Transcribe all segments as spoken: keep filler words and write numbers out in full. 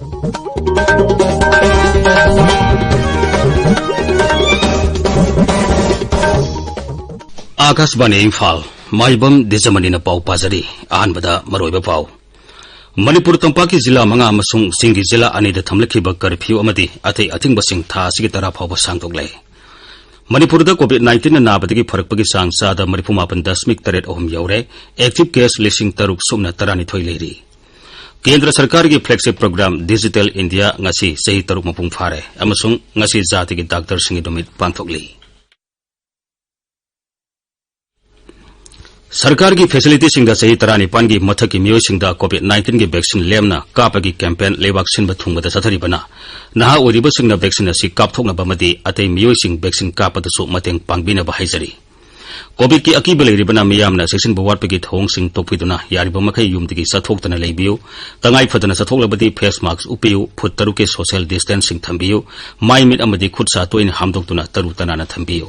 ꯑꯥꯀꯥꯁꯕꯥꯅꯤ ꯏꯝꯐꯥꯜ, ꯃꯥꯏꯕꯝ ꯗꯤꯖꯃꯅꯤꯅ ꯄꯥꯎ ꯄꯥꯖꯔꯤ꯫ ꯑꯍꯥꯟꯕꯗ ꯃꯔꯨꯑꯣꯏꯕ ꯄꯥꯎ꯫ ꯃꯅꯤꯄꯨꯔ ꯇꯝꯄꯥꯛꯀꯤ ꯖꯤꯂꯥ ꯃꯉꯥ ꯑꯃꯁꯨꯡ ꯆꯤꯡꯒꯤ ꯖꯤꯂꯥ ꯑꯅꯤꯗ ꯊꯝꯂꯛꯈꯤꯕ ꯀꯔꯐ꯭ꯌꯨ ꯑꯃꯗꯤ ꯑꯇꯩ ꯑꯊꯤꯡꯕꯁꯤꯡ ꯊꯥ ꯑꯁꯤꯒꯤ ꯇꯔꯥ ꯐꯥꯎꯕ ꯁꯥꯡꯗꯣꯛꯂꯦ꯫ ꯃꯅꯤꯄꯨꯔꯗ COVID nineteen ꯅꯥꯕꯗꯒꯤ ꯐꯔꯛꯄꯒꯤ ꯆꯥꯡ ꯆꯥꯗ ꯃꯔꯤꯐꯨ ꯃꯥꯄꯟ ꯗꯁꯃꯤꯛ ꯇꯔꯦꯠ ꯑꯍꯨꯝ ꯌꯧꯔꯦ꯫ Active case ꯂꯤꯁꯤꯡ ꯇꯔꯨꯛ ꯁꯨꯞꯅ ꯇꯔꯥꯅꯤꯊꯣꯏ ꯂꯩꯔꯤ꯫ ꯀꯦꯟꯗ꯭ꯔ ꯁꯔꯀꯥꯔꯒꯤ flagship program Digital India ꯉꯁꯤ ꯆꯍꯤ ꯇꯔꯨꯛ ꯃꯄꯨꯡ ꯐꯥꯔꯦ ꯑꯃꯁꯨꯡ ꯉꯁꯤ ꯖꯥꯇꯤꯒꯤ ꯗꯥꯛꯇꯔꯁꯤꯡꯒꯤ ꯅꯨꯃꯤꯠ ꯄꯥꯡꯊꯣꯛꯂꯤ꯫ ꯁꯔꯀꯥꯔꯒꯤ facilityꯁꯤꯡꯗ ꯆꯍꯤ ꯇꯔꯥꯅꯤꯄꯥꯟꯒꯤ ꯃꯊꯛꯀꯤ ꯃꯤꯑꯣꯏꯁꯤꯡꯗ COVID nineteenꯒꯤ vaccine ꯂꯦꯝꯅ ꯀꯥꯞꯄꯒꯤ campaign ꯂꯩꯕꯥꯛ ꯁꯤꯟꯕ ꯊꯨꯡꯕꯗ ꯆꯠꯊꯔꯤꯕꯅ, ꯅꯍꯥ ꯑꯣꯏꯔꯤꯕꯁꯤꯡꯅ vaccine ꯑꯁꯤ ꯀꯥꯞꯊꯣꯛꯅꯕ ꯑꯃꯗꯤ ꯑꯇꯩ ꯃꯤꯑꯣꯏꯁꯤꯡ vaccine ꯀꯥꯞꯄꯗꯁꯨ ꯃꯇꯦꯡ ꯄꯥꯡꯕꯤꯅꯕ ꯍꯥꯏꯖꯔꯤ꯫ COVIDꯀꯤ ꯑꯀꯤꯕ ꯂꯩꯔꯤꯕꯅ ꯃꯤꯌꯥꯝꯅ ꯆꯦꯛꯁꯤꯟꯕ ꯋꯥꯠꯄꯒꯤ ꯊꯧꯑꯣꯡꯁꯤꯡ ꯇꯣꯛꯄꯤꯗꯨꯅ ꯌꯥꯔꯤꯕ ꯃꯈꯩ ꯌꯨꯝꯗꯒꯤ ꯆꯠꯊꯣꯛꯇꯅ ꯂꯩꯕꯤꯌꯨ꯫ ꯇꯉꯥꯏ ꯐꯗꯅ ꯆꯠꯊꯣꯛꯂꯕꯗꯤ face mask ꯎꯞꯄꯤꯌꯨ, ꯐꯨꯠ ꯇꯔꯨꯛꯀꯤ social distancing ꯊꯝꯕꯤꯌꯨ, ꯃꯥꯏ ꯃꯤꯠ ꯑꯃꯗꯤ ꯈꯨꯠ ꯁꯥ ꯇꯣꯏꯅ ꯍꯥꯝꯗꯣꯛꯇꯨꯅ ꯇꯔꯨ ꯇꯅꯥꯟꯅ ꯊꯝꯕꯤꯌꯨ꯫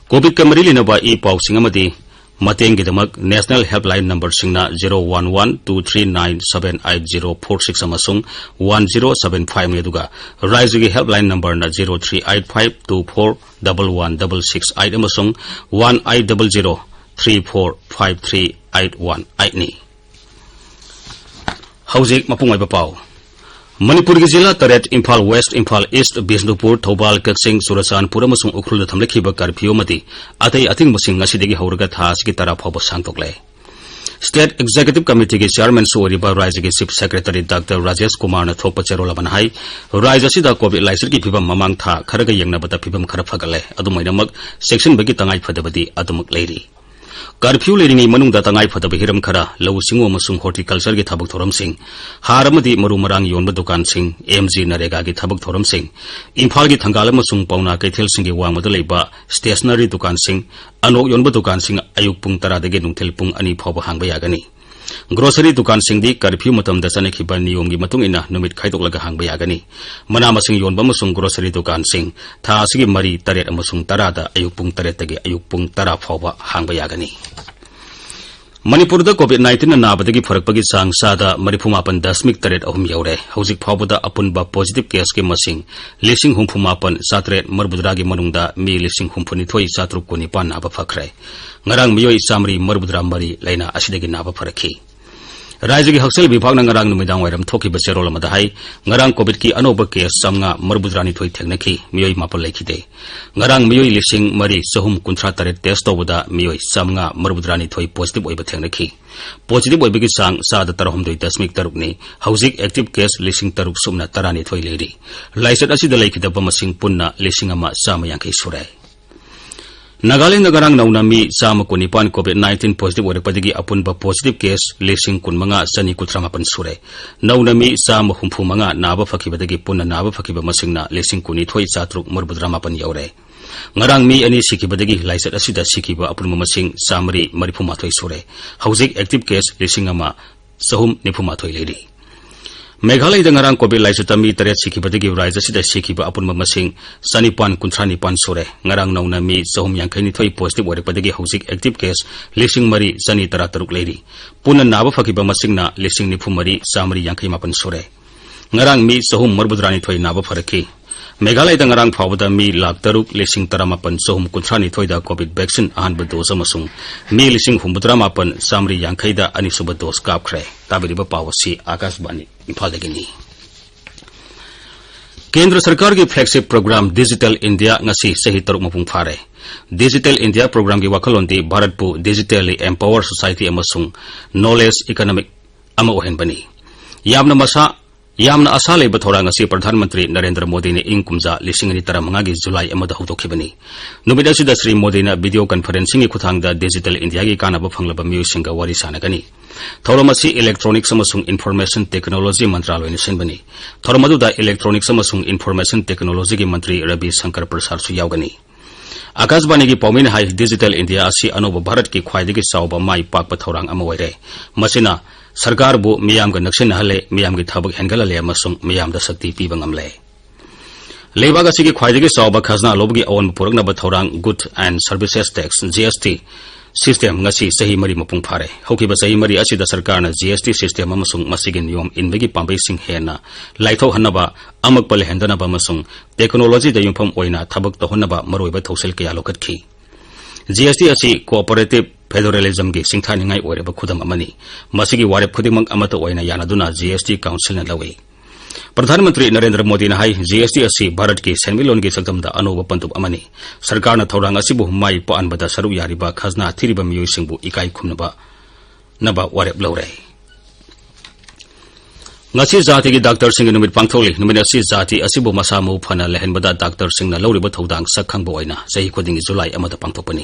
COVIDꯀ ꯃꯔꯤ ꯂꯩꯅꯕ ꯏ ꯄꯥꯎꯁꯤꯡ ꯑꯃꯗꯤ ꯃꯇꯦꯡꯒꯤꯗꯃꯛ National Helpline numberꯁꯤꯡꯅ zero one one two three nine seven eight zero four six ꯑꯃꯁꯨꯡ one zero seven five ꯅꯤ, ꯑꯗꯨꯒ ꯔꯥꯖ꯭ꯌꯒꯤ helpline numberꯅ zero three eight five two four double one double six eight ꯑꯃꯁꯨꯡ one eight double zero three four five three eight one eight ꯅꯤ꯫ ꯍꯧꯖꯤꯛ ꯃꯄꯨꯡ ꯑꯣꯏꯕ ꯄꯥꯎ꯫ ꯃꯅꯤꯄꯨꯔꯒꯤ ꯖꯤꯂꯥ ꯇꯔꯦꯠ, ꯏꯝꯐꯥꯜ West, ꯏꯝꯐꯥꯜ East, ꯕꯤꯁꯅꯨꯄꯨꯔ, ꯊꯧꯕꯥꯜ, ꯀꯛꯆꯤꯡ, ꯆꯨꯔꯆꯥꯟꯄꯨꯔ ꯑꯃꯁꯨꯡ ꯎꯈ꯭ꯔꯨꯜꯗ ꯊꯝꯂꯛꯈꯤꯕ ꯀꯔꯐ꯭ꯌꯨ ꯑꯃꯗꯤ ꯑꯇꯩ ꯑꯊꯤꯡꯕꯁꯤꯡ ꯉꯁꯤꯗꯒꯤ ꯍꯧꯔꯒ ꯊꯥ ꯑꯁꯤꯒꯤ ꯇꯔꯥ ꯐꯥꯎꯕ ꯁꯥꯡꯗꯣꯛꯂꯦ꯫ State Executive Committeeꯒꯤ chairmanꯁꯨ ꯑꯣꯏꯔꯤꯕ ꯔꯥꯖ꯭ꯌꯒꯤ Chief Secretary ꯗꯥꯛꯇꯔ ꯔꯥꯖꯦꯁ ꯀꯨꯃꯥꯔꯅ ꯊꯣꯛꯄ ꯆꯦꯔꯣꯜ ꯑꯃꯅ ꯍꯥꯏ, ꯔꯥꯖ꯭ꯌ ꯑꯁꯤꯗ COVID ꯂꯥꯏꯆꯠꯀꯤ ꯐꯤꯕꯝ ꯃꯃꯥꯡ ꯊꯥ ꯈꯔꯒ ꯌꯦꯡꯅꯕꯗ ꯐꯤꯕꯝ ꯈꯔ ꯐꯒꯠꯂꯦ꯫ ꯑꯗꯨꯝ ꯑꯣꯏꯅꯃꯛ, ꯆꯦꯛꯁꯤꯟꯕꯒꯤ ꯇꯉꯥꯏ ꯐꯗꯕꯗꯤ ꯑꯗꯨꯃꯛ ꯂꯩꯔꯤ꯫ ꯀꯔꯐ꯭ꯌꯨ ꯂꯩꯔꯤꯉꯩ ꯃꯅꯨꯡꯗ ꯇꯉꯥꯏ ꯐꯗꯕ ꯍꯤꯔꯝ ꯈꯔ, ꯂꯧꯎ ꯁꯤꯡꯎ ꯑꯃꯁꯨꯡ horticultureꯒꯤ ꯊꯕꯛ ꯊꯧꯔꯝꯁꯤꯡ, ꯍꯥꯔ ꯑꯃꯗꯤ ꯃꯔꯨ ꯃꯔꯥꯡ ꯌꯣꯟꯕ ꯗꯨꯀꯥꯟꯁꯤꯡ, MGNREGAꯒꯤ ꯊꯕꯛ ꯊꯧꯔꯝꯁꯤꯡ, ꯏꯝꯐꯥꯜꯒꯤ ꯊꯪꯒꯥꯜ ꯑꯃꯁꯨꯡ ꯄꯥꯎꯅꯥ ꯀꯩꯊꯦꯜꯁꯤꯡꯒꯤ ꯋꯥꯡꯃꯗ ꯂꯩꯕ stationery ꯗꯨꯀꯥꯟꯁꯤꯡ, ꯑꯅꯣꯛ ꯌꯣꯟꯕ ꯗꯨꯀꯥꯟꯁꯤꯡ ꯑꯌꯨꯛ ꯄꯨꯡ ꯇꯔꯥꯗꯒꯤ ꯅꯨꯡꯊꯤꯜ ꯄꯨꯡ ꯑꯅꯤ ꯐꯥꯎꯕ ꯍꯥꯡꯕ ꯌꯥꯒꯅꯤ꯫ Grocery ꯗꯨꯀꯥꯟꯁꯤꯡꯗꯤ ꯀꯔꯐ꯭ꯌꯨ ꯃꯇꯝꯗ ꯆꯠꯅꯈꯤꯕ ꯅꯤꯌꯣꯝꯒꯤ ꯃꯇꯨꯡ ꯏꯟꯅ ꯅꯨꯃꯤꯠ ꯈꯥꯏꯗꯣꯛꯂꯒ ꯍꯥꯡꯕ ꯌꯥꯒꯅꯤ꯫ ꯃꯅꯥ ꯃꯁꯤꯡ ꯌꯣꯟꯕ ꯑꯃꯁꯨꯡ grocery ꯗꯨꯀꯥꯟꯁꯤꯡ ꯊꯥ ꯑꯁꯤꯒꯤ ꯃꯔꯤ, ꯇꯔꯦꯠ ꯑꯃꯁꯨꯡ ꯇꯔꯥꯗ ꯑꯌꯨꯛ ꯄꯨꯡ ꯇꯔꯦꯠꯇꯒꯤ ꯑꯌꯨꯛ ꯄꯨꯡ ꯇꯔꯥ ꯐꯥꯎꯕ ꯍꯥꯡꯕ ꯌꯥꯒꯅꯤ꯫ ꯃꯅꯤꯄꯨꯔꯗ COVID nineteen ꯅꯥꯕꯗꯒꯤ ꯐꯔꯛꯄꯒꯤ ꯆꯥꯡ ꯆꯥꯗ ꯃꯔꯤꯐꯨ ꯃꯥꯄꯟ ꯗꯁꯃꯤꯛ ꯇꯔꯦꯠ ꯑꯍꯨꯝ ꯌꯧꯔꯦ꯫ ꯍꯧꯖꯤꯛ ꯐꯥꯎꯕꯗ ꯑꯄꯨꯟꯕ positive caseꯀꯤ ꯃꯁꯤꯡ ꯂꯤꯁꯤꯡ ꯍꯨꯝꯐꯨ ꯃꯥꯄꯟ ꯆꯥꯇ꯭ꯔꯦꯠ ꯃꯔꯤꯐꯨꯇꯔꯥꯒꯤ ꯃꯅꯨꯡꯗ ꯃꯤ ꯂꯤꯁꯤꯡ ꯍꯨꯝꯐꯨꯅꯤꯊꯣꯏ ꯆꯥꯇ꯭ꯔꯨꯛ ꯀꯨꯟꯅꯤꯄꯥꯟ ꯅꯥꯕ ꯐꯈ꯭ꯔꯦ꯫ ꯉꯔꯥꯡ ꯃꯤꯑꯣꯏ ꯆꯥꯃꯔꯤ ꯃꯔꯤꯐꯨꯇꯔꯥ ꯃꯔꯤ ꯂꯥꯏꯅꯥ ꯑꯁꯤꯗꯒꯤ ꯅꯥꯕ ꯐꯔꯛꯈꯤ꯫ ꯔꯥꯖ꯭ꯌꯒꯤ ꯍꯛꯁꯦꯜ ꯕꯤꯚꯥꯒꯅ ꯉꯔꯥꯡ ꯅꯨꯃꯤꯗꯥꯡ ꯋꯥꯏꯔꯝ ꯊꯣꯛꯈꯤꯕ ꯆꯦꯔꯣꯜ ꯑꯃꯗ ꯍꯥꯏ, ꯉꯔꯥꯡ COVIDꯀꯤ ꯑꯅꯧꯕ case ꯆꯥꯃꯉꯥ ꯃꯔꯤꯐꯨꯇꯔꯥꯅꯤꯊꯣꯏ ꯊꯦꯡꯅꯈꯤ, ꯃꯤꯑꯣꯏ ꯃꯥꯄꯟ ꯂꯩꯈꯤꯗꯦ꯫ ꯉꯔꯥꯡ ꯃꯤꯑꯣꯏ ꯂꯤꯁꯤꯡ ꯃꯔꯤ ꯆꯍꯨꯝ ꯀꯨꯟꯊ꯭ꯔꯥ ꯇꯔꯦꯠ test ꯇꯧꯕꯗ ꯃꯤꯑꯣꯏ ꯆꯥꯃꯉꯥ ꯃꯔꯤꯐꯨꯇꯔꯥꯅꯤꯊꯣꯏ positive ꯑꯣꯏꯕ ꯊꯦꯡꯅꯈꯤ꯫ Positive ꯑꯣꯏꯕꯒꯤ ꯆꯥꯡ ꯆꯥꯗ ꯇꯔꯥꯍꯨꯝꯗꯣꯏ ꯗꯁꯃꯤꯛ ꯇꯔꯨꯛꯅꯤ꯫ ꯍꯧꯖꯤꯛ active case ꯂꯤꯁꯤꯡ ꯇꯔꯨꯛ ꯁꯨꯞꯅ ꯇꯔꯥꯅꯤꯊꯣꯏ ꯂꯩꯔꯤ꯫ ꯂꯥꯏꯆꯠ ꯑꯁꯤꯗ ꯂꯩꯈꯤꯗꯕ ꯃꯁꯤꯡ ꯄꯨꯟꯅ ꯂꯤꯁꯤꯡ ꯑꯃ ꯆꯥꯝꯃ ꯌꯥꯡꯈꯩ ꯁꯨꯔꯦ꯫ ꯅꯥꯒꯥꯂꯦꯟꯗ ꯉꯔꯥꯡ ꯅꯧꯅ ꯃꯤ ꯆꯥꯝꯃ ꯀꯨꯟꯅꯤꯄꯥꯟ COVID nineteen positive ꯑꯣꯏꯔꯛꯄꯗꯒꯤ ꯑꯄꯨꯟꯕ positive case ꯂꯤꯁꯤꯡ ꯀꯨꯟꯃꯉꯥ ꯆꯅꯤ ꯀꯨꯟꯊ꯭ꯔꯥ ꯃꯥꯄꯟ ꯁꯨꯔꯦ꯫ ꯅꯧꯅ ꯃꯤ ꯆꯥꯝꯃ ꯍꯨꯝꯐꯨ ꯃꯉꯥ ꯅꯥꯕ ꯐꯈꯤꯕꯗꯒꯤ ꯄꯨꯟꯅ ꯅꯥꯕ ꯐꯈꯤꯕ ꯃꯁꯤꯡꯅ ꯂꯤꯁꯤꯡ ꯀꯨꯟꯅꯤꯊꯣꯏ ꯆꯥꯇ꯭ꯔꯨꯛ ꯃꯔꯤꯐꯨꯇꯔꯥ ꯃꯥꯄꯟ ꯌꯧꯔꯦ꯫ ꯉꯔꯥꯡ ꯃꯤ ꯑꯅꯤ ꯁꯤꯈꯤꯕꯗꯒꯤ ꯂꯥꯏꯆꯠ ꯑꯁꯤꯗ ꯁꯤꯈꯤꯕ ꯑꯄꯨꯟꯕ ꯃꯁꯤꯡ ꯆꯥꯃꯔꯤ ꯃꯔꯤꯐꯨ ꯃꯥꯊꯣꯏ ꯁꯨꯔꯦ꯫ ꯍꯧꯖꯤꯛ active case ꯂꯤꯁꯤꯡ ꯑꯃ ꯆꯍꯨꯝ ꯅꯤꯐꯨ ꯃꯥꯊꯣꯏ ꯂꯩꯔꯤ꯫ ꯃꯦꯘꯥꯂꯌꯗ ꯉꯔꯥꯡ COVID ꯂꯥꯏꯆꯠꯇ ꯃꯤ ꯇꯔꯦꯠ ꯁꯤꯈꯤꯕꯗꯒꯤ ꯔꯥꯖ꯭ꯌ ꯑꯁꯤꯗ ꯁꯤꯈꯤꯕ ꯑꯄꯨꯟꯕ ꯃꯁꯤꯡ ꯆꯅꯤꯄꯥꯟ ꯀꯨꯟꯊ꯭ꯔꯥ ꯅꯤꯄꯥꯟ ꯁꯨꯔꯦ꯫ ꯉꯔꯥꯡ ꯅꯧꯅ ꯃꯤ ꯆꯍꯨꯝ ꯌꯥꯡꯈꯩ ꯅꯤꯊꯣꯏ positive ꯑꯣꯏꯔꯛꯄꯗꯒꯤ ꯍꯧꯖꯤꯛ active case ꯂꯤꯁꯤꯡ ꯃꯔꯤ ꯆꯅꯤ ꯇꯔꯥ ꯇꯔꯨꯛ ꯂꯩꯔꯤ꯫ ꯄꯨꯟꯅ ꯅꯥꯕ ꯐꯈꯤꯕ ꯃꯁꯤꯡꯅ ꯂꯤꯁꯤꯡ ꯅꯤꯐꯨ ꯃꯔꯤ ꯆꯥꯃꯔꯤ ꯌꯥꯡꯈꯩ ꯃꯥꯄꯟ ꯁꯨꯔꯦ꯫ ꯉꯔꯥꯡ ꯃꯤ ꯆꯍꯨꯝ ꯃꯔꯤꯐꯨꯇꯔꯥꯅꯤꯊꯣꯏ ꯅꯥꯕ ꯐꯔꯛꯈꯤ꯫ ꯃꯦꯘꯥꯂꯌꯗ ꯉꯔꯥꯡ ꯐꯥꯎꯕꯗ ꯃꯤ ꯂꯥꯈ ꯇꯔꯨꯛ ꯂꯤꯁꯤꯡ ꯇꯔꯥꯃꯥꯄꯟ ꯆꯍꯨꯝ ꯀꯨꯟꯊ꯭ꯔꯥꯅꯤꯊꯣꯏꯗ COVID vaccine ꯑꯍꯥꯟꯕ dose ꯑꯃꯁꯨꯡ ꯃꯤ ꯂꯤꯁꯤꯡ ꯍꯨꯝꯐꯨꯇꯔꯥ ꯃꯥꯄꯟ ꯆꯥꯃꯔꯤ ꯌꯥꯡꯈꯩꯗ ꯑꯅꯤꯁꯨꯕ dose ꯀꯥꯞꯈ꯭ꯔꯦ꯫ ꯇꯥꯕꯤꯔꯤꯕ ꯄꯥꯎ ꯑꯁꯤ ꯑꯥꯀꯥꯁꯕꯥꯅꯤ ꯏꯝꯐꯥꯜꯗꯒꯤꯅꯤ꯫ ꯀꯦꯟꯗ꯭ꯔ ꯁꯔꯀꯥꯔꯒꯤ flagship program Digital India ꯉꯁꯤ ꯆꯍꯤ ꯇꯔꯨꯛ ꯃꯄꯨꯡ ꯐꯥꯔꯦ꯫ Digital India programꯒꯤ ꯋꯥꯈꯜꯂꯣꯟꯗꯤ ꯚꯥꯔꯠꯄꯨ digitally empower society ꯑꯃꯁꯨꯡ knowledge economic ꯑꯃ ꯑꯣꯏꯍꯟꯕꯅꯤ꯫ ꯌꯥꯝꯅ ꯃꯁꯥ ꯌꯥꯝꯅ ꯑꯁꯥ ꯂꯩꯕ ꯊꯧꯔꯥꯡ ꯑꯁꯤ ꯄ꯭ꯔꯙꯥꯟ ꯃꯟꯇ꯭ꯔꯤ ꯅꯔꯦꯟꯗ꯭ꯔ ꯃꯣꯗꯤꯅ ꯏꯪ ꯀꯨꯝꯖꯥ ꯂꯤꯁꯤꯡ ꯑꯅꯤ ꯇꯔꯥꯃꯉꯥꯒꯤ ꯖꯨꯂꯥꯏ ꯑꯃꯗ ꯍꯧꯗꯣꯛꯈꯤꯕꯅꯤ꯫ ꯅꯨꯃꯤꯠ ꯑꯁꯤꯗ ꯁ꯭ꯔꯤ ꯃꯣꯗꯤꯅ video conferencingꯒꯤ ꯈꯨꯠꯊꯥꯡꯗ Digital Indiaꯒꯤ ꯀꯥꯟꯅꯕ ꯐꯪꯂꯕ ꯃꯤꯑꯣꯏꯁꯤꯡꯒ ꯋꯥꯔꯤ ꯁꯥꯅꯒꯅꯤ꯫ ꯊꯧꯔꯝ ꯑꯁꯤ Electronics ꯑꯃꯁꯨꯡ Information Technology ꯃꯟꯇ꯭ꯔꯥꯂꯣꯏꯅ ꯁꯤꯟꯕꯅꯤ꯫ ꯊꯧꯔꯝ ꯑꯗꯨꯗ Electronics ꯑꯃꯁꯨꯡ Information Technologyꯒꯤ ꯃꯟꯇ꯭ꯔꯤ ꯔꯕꯤ ꯁꯪꯀꯔ ꯄ꯭ꯔꯁꯥꯗꯁꯨ ꯌꯥꯎꯒꯅꯤ꯫ ꯑꯥꯀꯥꯁꯕꯥꯅꯤꯒꯤ ꯄꯥꯎꯃꯤꯅ ꯍꯥꯏ, Digital India ꯑꯁꯤ ꯑꯅꯧꯕ ꯚꯥꯔꯠꯀꯤ ꯈ꯭ꯋꯥꯏꯗꯒꯤ ꯆꯥꯎꯕ ꯃꯥꯏ ꯄꯥꯛꯄ ꯊꯧꯔꯥꯡ ꯑꯃ ꯑꯣꯏꯔꯦ꯫ ꯃꯁꯤꯅ ꯁꯔꯀꯥꯔꯕꯨ ꯃꯤꯌꯥꯝꯒ ꯅꯛꯁꯤꯟꯅꯍꯜꯂꯦ, ꯃꯤꯌꯥꯝꯒꯤ ꯊꯕꯛ ꯍꯦꯟꯒꯠꯍꯜꯂꯦ ꯑꯃꯁꯨꯡ ꯃꯤꯌꯥꯝꯗ ꯁꯛꯇꯤ ꯄꯤꯕ ꯉꯝꯂꯦ꯫ ꯂꯩꯕꯥꯛ ꯑꯁꯤꯒꯤ ꯈ꯭ꯋꯥꯏꯗꯒꯤ ꯆꯥꯎꯕ ꯈꯖꯅꯥ ꯂꯧꯕꯒꯤ ꯑꯑꯣꯟꯕ ꯄꯨꯔꯛꯅꯕ ꯊꯧꯔꯥꯡ Goods and Services Tax, GST, system ꯉꯁꯤ ꯆꯍꯤ ꯃꯔꯤ ꯃꯄꯨꯡ ꯐꯥꯔꯦ꯫ ꯍꯧꯈꯤꯕ ꯆꯍꯤ ꯃꯔꯤ ꯑꯁꯤꯗ ꯁꯔꯀꯥꯔꯅ ꯖꯤ ꯑꯦꯁ ꯇꯤ ꯁꯤꯁꯇꯦꯝ ꯑꯃꯁꯨꯡ ꯃꯁꯤꯒꯤ ꯅꯤꯌꯣꯝ ꯏꯟꯕꯒꯤ ꯄꯥꯝꯕꯩꯁꯤꯡ ꯍꯦꯟꯅ ꯂꯥꯏꯊꯣꯛꯍꯟꯅꯕ, ꯑꯃꯛꯄ ꯂꯩꯍꯟꯗꯅꯕ ꯑꯃꯁꯨꯡ ꯇꯦꯛꯅꯣꯂꯣꯖꯤꯗ ꯌꯨꯝꯐꯝ ꯑꯣꯏꯅ ꯊꯕꯛ ꯇꯧꯍꯟꯅꯕ ꯃꯔꯨꯑꯣꯏꯕ ꯊꯧꯁꯤꯜ ꯀꯌꯥ ꯂꯧꯈꯠꯈꯤ꯫ ꯖꯤ ꯑꯦꯁ ꯇꯤ ꯑꯁꯤ ꯀꯣꯑꯣꯄꯔꯦꯇꯤꯚ ꯐꯦꯗꯔꯦꯂꯤꯖꯝꯒꯤ ꯁꯤꯡꯊꯥꯅꯤꯡꯉꯥꯏ ꯑꯣꯏꯔꯕ ꯈꯨꯗꯝ ꯑꯃꯅꯤ꯫ ꯃꯁꯤꯒꯤ ꯋꯥꯔꯦꯞ ꯈꯨꯗꯤꯡꯃꯛ ꯑꯃꯠꯇ ꯑꯣꯏꯅ ꯌꯥꯅꯗꯨꯅ ꯖꯤ ꯑꯦꯁ ꯇꯤ ꯀꯥꯎꯟꯁꯤꯜꯅ ꯂꯧꯏ꯫ ꯄ꯭ꯔꯙꯥꯟ ꯃꯟꯇ꯭ꯔꯤ ꯅꯔꯦꯟꯗ꯭ꯔ ꯃꯣꯗꯤꯅ ꯍꯥꯏ, ꯖꯤ ꯑꯦꯁ ꯇꯤ ꯑꯁꯤ ꯚꯥꯔꯠꯀꯤ ꯁꯦꯟꯃꯤꯠꯂꯣꯟꯒꯤ ꯁꯛꯇꯝꯗ ꯑꯅꯧꯕ ꯄꯟꯗꯨꯞ ꯑꯃꯅꯤ꯫ ꯁꯔꯀꯥꯔꯅ ꯊꯧꯔꯥꯡ ꯑꯁꯤꯕꯨ ꯃꯥꯏ ꯄꯥꯛꯍꯟꯕꯗ ꯁꯔꯨꯛ ꯌꯥꯔꯤꯕ ꯈꯖꯅꯥ ꯊꯤꯔꯤꯕ ꯃꯤꯑꯣꯏꯁꯤꯡꯕꯨ ꯏꯀꯥꯏ ꯈꯨꯝꯅꯕ ꯅꯕ ꯋꯥꯔꯦꯞ ꯂꯧꯔꯦ꯫ ꯉꯁꯤ ꯖꯥꯇꯤꯒꯤ ꯗꯥꯛꯇꯔꯁꯤꯡꯒꯤ ꯅꯨꯃꯤꯠ ꯄꯥꯡꯊꯣꯛꯂꯤ꯫ ꯅꯨꯃꯤꯠ ꯑꯁꯤ ꯖꯥꯇꯤ ꯑꯁꯤꯕꯨ ꯃꯁꯥ ꯃꯎ ꯐꯅ ꯂꯩꯍꯟꯕꯗ ꯗꯥꯛꯇꯔꯁꯤꯡꯅ ꯂꯧꯔꯤꯕ ꯊꯧꯗꯥꯡ ꯁꯛ ꯈꯪꯕ ꯑꯣꯏꯅ ꯆꯍꯤ ꯈꯨꯗꯤꯡꯒꯤ ꯖꯨꯂꯥꯏ ꯑꯃꯗ ꯄꯥꯡꯊꯣꯛꯄꯅꯤ꯫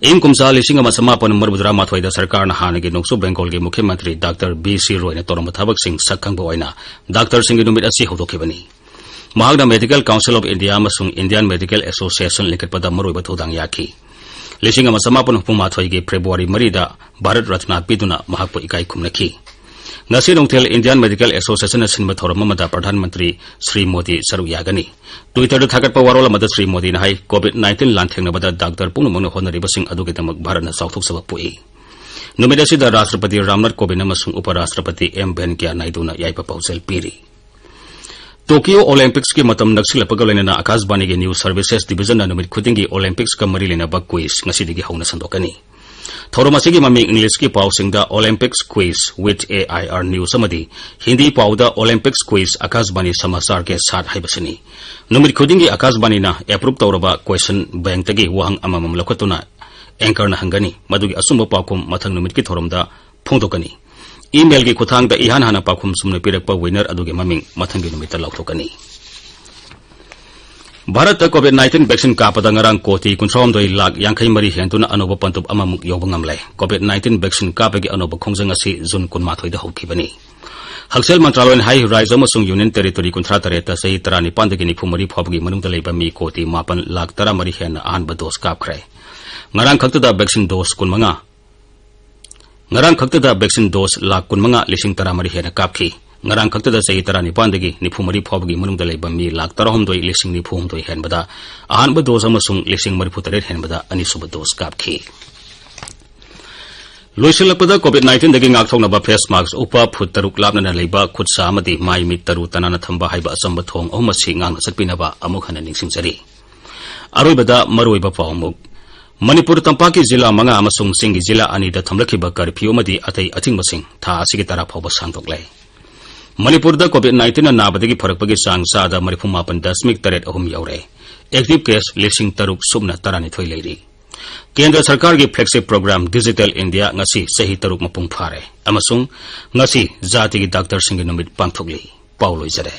ꯏꯪ ꯀꯨꯝꯖꯥ ꯂꯤꯁꯤꯡ ꯑꯃ ꯆꯃꯥꯄꯟ ꯃꯔꯤꯐꯨꯇꯔꯥ ꯃꯥꯊꯣꯏꯗ ꯁꯔꯀꯥꯔꯅ ꯍꯥꯟꯅꯒꯤ ꯅꯣꯡꯆꯨꯞ ꯕꯦꯡꯒꯣꯜꯒꯤ ꯃꯨꯈ꯭ꯌ ꯃꯟꯇ꯭ꯔꯤ ꯗꯥꯛꯇꯔ ꯕꯤ ꯁꯤ ꯔꯣꯏꯅ ꯇꯧꯔꯝꯕ ꯊꯕꯛꯁꯤꯡ ꯁꯛ ꯈꯪꯕ ꯑꯣꯏꯅ ꯗꯥꯛꯇꯔꯁꯤꯡꯒꯤ ꯅꯨꯃꯤꯠ ꯑꯁꯤ ꯍꯧꯗꯣꯛꯈꯤꯕꯅꯤ꯫ ꯃꯍꯥꯛꯅ Medical Council of India ꯑꯃꯁꯨꯡ Indian Medical Association ꯂꯤꯡꯈꯠꯄꯗ ꯃꯔꯨꯑꯣꯏꯕ ꯊꯧꯗꯥꯡ ꯌꯥꯈꯤ꯫ ꯂꯤꯁꯤꯡ ꯑꯃ ꯆꯃꯥꯄꯟ ꯍꯨꯝꯐꯨ ꯃꯥꯊꯣꯏꯒꯤ ꯐꯦꯕ꯭ꯔꯨꯋꯥꯔꯤ ꯃꯔꯤꯗ ꯚꯥꯔꯠ ꯔꯠꯅ ꯄꯤꯗꯨꯅ ꯃꯍꯥꯛꯄꯨ ꯏꯀꯥꯏ ꯈꯨꯝꯅꯈꯤ꯫ ꯉꯁꯤ ꯅꯨꯡꯊꯤꯜ Indian Medical Associationꯅ ꯁꯤꯟꯕ ꯊꯧꯔꯝ ꯑꯃꯗ ꯄ꯭ꯔꯙꯥꯟ ꯃꯟꯇ꯭ꯔꯤ ꯁ꯭ꯔꯤ ꯃꯣꯗꯤ ꯁꯔꯨꯛ ꯌꯥꯒꯅꯤ꯫ Twitterꯗ ꯊꯥꯒꯠꯄ ꯋꯥꯔꯣꯜ ꯑꯃꯗ ꯁ꯭ꯔꯤ ꯃꯣꯗꯤꯅ ꯍꯥꯏ, COVID nineteen ꯂꯥꯟꯊꯦꯡꯅꯕꯗ ꯗꯥꯛꯇꯔ ꯄꯨꯝꯅꯃꯛꯅ ꯍꯣꯠꯅꯔꯤꯕꯁꯤꯡ ꯑꯗꯨꯒꯤꯗꯃꯛ ꯚꯥꯔꯠꯅ ꯆꯥꯎꯊꯣꯛꯆꯕ ꯄꯣꯛꯏ꯫ ꯅꯨꯃꯤꯠ ꯑꯁꯤꯗ ꯔꯥꯁꯇ꯭ꯔꯄꯇꯤ ꯔꯥꯝꯅꯥꯊ ꯀꯣꯕꯤꯟꯗ ꯑꯃꯁꯨꯡ ꯎꯄ ꯔꯥꯁꯇ꯭ꯔꯄꯇꯤ ꯑꯦꯝ ꯚꯦꯟꯀꯌꯥ ꯅꯥꯏꯗꯨꯅ ꯌꯥꯏꯐ ꯄꯥꯎꯖꯦꯜ ꯄꯤꯔꯤ꯫ ꯇꯣꯀꯤꯌꯣ ꯑꯣꯂꯦꯝꯄꯤꯛꯁꯀꯤ ꯃꯇꯝ ꯅꯛꯁꯤꯜꯂꯛꯄꯒ ꯂꯣꯏꯅꯅ ꯑꯥꯀꯥꯁꯕꯥꯅꯤꯒꯤ News Services Divisionꯅ ꯅꯨꯃꯤꯠ ꯈꯨꯗꯤꯡꯒꯤ ꯑꯣꯂꯦꯝꯄꯤꯛꯁꯀ ꯃꯔꯤ ꯂꯩꯅꯕ quiz ꯉꯁꯤꯗꯒꯤ ꯍꯧꯅ ꯁꯟꯗꯣꯛꯀꯅꯤ꯫ ꯊꯧꯔꯝ ꯑꯁꯤꯒꯤ ꯃꯃꯤꯡ Englishꯀꯤ ꯄꯥꯎꯁꯤꯡꯗ Olympics Quiz with A I R News ꯑꯃꯗꯤ ꯍꯤꯟꯗꯤ ꯄꯥꯎꯗ Olympics Quiz Akashvani Samachar Ke Saath ꯍꯥꯏꯕꯁꯤꯅꯤ꯫ ꯅꯨꯃꯤꯠ ꯈꯨꯗꯤꯡꯒꯤ ꯑꯥꯀꯥꯁꯕꯥꯅꯤꯅ approve ꯇꯧꯔꯕ question bankꯇꯒꯤ ꯋꯥꯍꯪ ꯑꯃꯃꯝ ꯂꯧꯈꯠꯇꯨꯅ anchorꯅ ꯍꯪꯒꯅꯤ꯫ ꯃꯗꯨꯒꯤ ꯑꯆꯨꯝꯕ ꯄꯥꯎꯈꯨꯝ ꯃꯊꯪ ꯅꯨꯃꯤꯠꯀꯤ ꯊꯧꯔꯝꯗ ꯐꯣꯡꯗꯣꯛꯀꯅꯤ꯫ Emailꯒꯤ ꯈꯨꯠꯊꯥꯡꯗ ꯏꯍꯥꯟ ꯍꯥꯟꯅ ꯄꯥꯎꯈꯨꯝ ꯆꯨꯝꯅ ꯄꯤꯔꯛꯄ winner ꯑꯗꯨꯒꯤ ꯃꯃꯤꯡ ꯃꯊꯪꯒꯤ ꯅꯨꯃꯤꯠꯇ ꯂꯥꯎꯊꯣꯛꯀꯅꯤ꯫ ꯚꯥꯔꯠꯇ COVID nineteen vaccine ꯀꯥꯞꯄꯗ ꯉꯔꯥꯡ ꯀꯣꯇꯤ ꯀꯨꯟꯊ꯭ꯔꯥꯍꯨꯝꯗꯣꯏ ꯂꯥꯈ ꯌꯥꯡꯈꯩ ꯃꯔꯤ ꯍꯦꯟꯗꯨꯅ ꯑꯅꯧꯕ ꯄꯟꯗꯨꯞ ꯑꯃꯃꯨꯛ ꯌꯧꯕ ꯉꯝꯂꯦ꯫ COVID nineteen vaccine ꯀꯥꯞꯄꯒꯤ ꯑꯅꯧꯕ ꯈꯣꯡꯖꯪ ꯑꯁꯤ June ꯀꯨꯟꯃꯥꯊꯣꯏꯗ ꯍꯧꯈꯤꯕꯅꯤ꯫ ꯍꯛꯁꯦꯜ ꯃꯟꯇ꯭ꯔꯥꯂꯣꯏꯅ ꯍꯥꯏ, ꯔꯥꯖ꯭ꯌ ꯑꯃꯁꯨꯡ Union Territory ꯀꯨꯟꯊ꯭ꯔꯥ ꯇꯔꯦꯠꯇ ꯆꯍꯤ ꯇꯔꯥꯅꯤꯄꯥꯟꯗꯒꯤ ꯅꯤꯐꯨ ꯃꯔꯤ ꯐꯥꯎꯕꯒꯤ ꯃꯅꯨꯡꯗ ꯂꯩꯕ ꯃꯤ ꯀꯣꯇꯤ ꯃꯥꯄꯟ ꯂꯥꯈ ꯇꯔꯥꯃꯔꯤ ꯍꯦꯟꯅ ꯑꯍꯥꯟꯕ dose ꯀꯥꯞꯈ꯭ꯔꯦ꯫ ꯉꯔꯥꯡ ꯈꯛꯇꯗ vaccine dose ꯀꯨꯟꯃꯉꯥ, ꯉꯔꯥꯡ ꯈꯛꯇꯗ vaccine dose ꯂꯥꯈ ꯀꯨꯟꯃꯉꯥ ꯂꯤꯁꯤꯡ ꯇꯔꯥꯃꯔꯤ ꯍꯦꯟꯅ ꯀꯥꯞꯈꯤ꯫ ꯉꯔꯥꯡ ꯈꯛꯇꯗ ꯆꯍꯤ ꯇꯔꯥꯅꯤꯄꯥꯟꯗꯒꯤ ꯅꯤꯐꯨ ꯃꯔꯤ ꯐꯥꯎꯕꯒꯤ ꯃꯅꯨꯡꯗ ꯂꯩꯕ ꯃꯤ ꯂꯥꯈ ꯇꯔꯥꯍꯨꯝꯗꯣꯏ ꯂꯤꯁꯤꯡ ꯅꯤꯐꯨ ꯍꯨꯝꯗꯣꯏ ꯍꯦꯟꯕꯗ ꯑꯍꯥꯟꯕ dose ꯑꯃꯁꯨꯡ ꯂꯤꯁꯤꯡ ꯃꯔꯤꯐꯨ ꯇꯔꯦꯠ ꯍꯦꯟꯕꯗ ꯑꯅꯤꯁꯨꯕ dose ꯀꯥꯞꯈꯤ꯫ ꯂꯣꯏꯁꯤꯜꯂꯛꯄꯗ COVID nineteenꯗꯒꯤ ꯉꯥꯛꯊꯣꯛꯅꯕ face mask ꯎꯞꯄ, ꯐꯨꯠ ꯇꯔꯨꯛ ꯂꯥꯞꯅꯅ ꯂꯩꯕ, ꯈꯨꯠ ꯁꯥ ꯑꯃꯗꯤ ꯃꯥꯏ ꯃꯤꯠ ꯇꯔꯨ ꯇꯅꯥꯟꯅ ꯊꯝꯕ ꯍꯥꯏꯕ ꯑꯆꯝꯕ ꯊꯣꯡ ꯑꯍꯨꯝ ꯑꯁꯤ ꯉꯥꯛꯅ ꯆꯠꯄꯤꯅꯕ ꯑꯃꯨꯛ ꯍꯟꯅ ꯅꯤꯡꯁꯤꯡꯖꯔꯤ꯫ ꯑꯔꯣꯏꯕꯗ ꯃꯔꯨꯑꯣꯏꯕ ꯄꯥꯎ ꯑꯃꯨꯛ꯫ ꯃꯅꯤꯄꯨꯔ ꯇꯝꯄꯥꯛꯀꯤ ꯖꯤꯂꯥ ꯃꯉꯥ ꯑꯃꯁꯨꯡ ꯆꯤꯡꯒꯤ ꯖꯤꯂꯥ ꯑꯅꯤꯗ ꯊꯝꯂꯛꯈꯤꯕ curfew ꯑꯃꯗꯤ ꯑꯇꯩ ꯑꯊꯤꯡꯕꯁꯤꯡ ꯊꯥ ꯑꯁꯤꯒꯤ ꯇꯔꯥ ꯐꯥꯎꯕ ꯁꯥꯡꯗꯣꯛꯂꯦ꯫ ꯃꯅꯤꯄꯨꯔꯗ COVID nineteenꯅ ꯅꯥꯕꯗꯒꯤ ꯐꯔꯛꯄꯒꯤ ꯆꯥꯡ ꯆꯥꯗ ꯃꯔꯤꯐꯨ ꯃꯥꯄꯟ ꯗꯁꯃꯤꯛ ꯇꯔꯦꯠ ꯑꯍꯨꯝ ꯌꯧꯔꯦ꯫ Active case ꯂꯤꯁꯤꯡ ꯇꯔꯨꯛ ꯁꯨꯞꯅ ꯇꯔꯥꯅꯤꯊꯣꯏ ꯂꯩꯔꯤ꯫ ꯀꯦꯟꯗ꯭ꯔ ꯁꯔꯀꯥꯔꯒꯤ flagship program Digital India ꯉꯁꯤ ꯆꯍꯤ ꯇꯔꯨꯛ ꯃꯄꯨꯡ ꯐꯥꯔꯦ ꯑꯃꯁꯨꯡ ꯉꯁꯤ ꯖꯥꯇꯤꯒꯤ ꯗꯥꯛꯇꯔꯁꯤꯡꯒꯤ ꯅꯨꯃꯤꯠ ꯄꯥꯡꯊꯣꯛꯂꯤ꯫ ꯄꯥꯎ ꯂꯣꯏꯖꯔꯦ꯫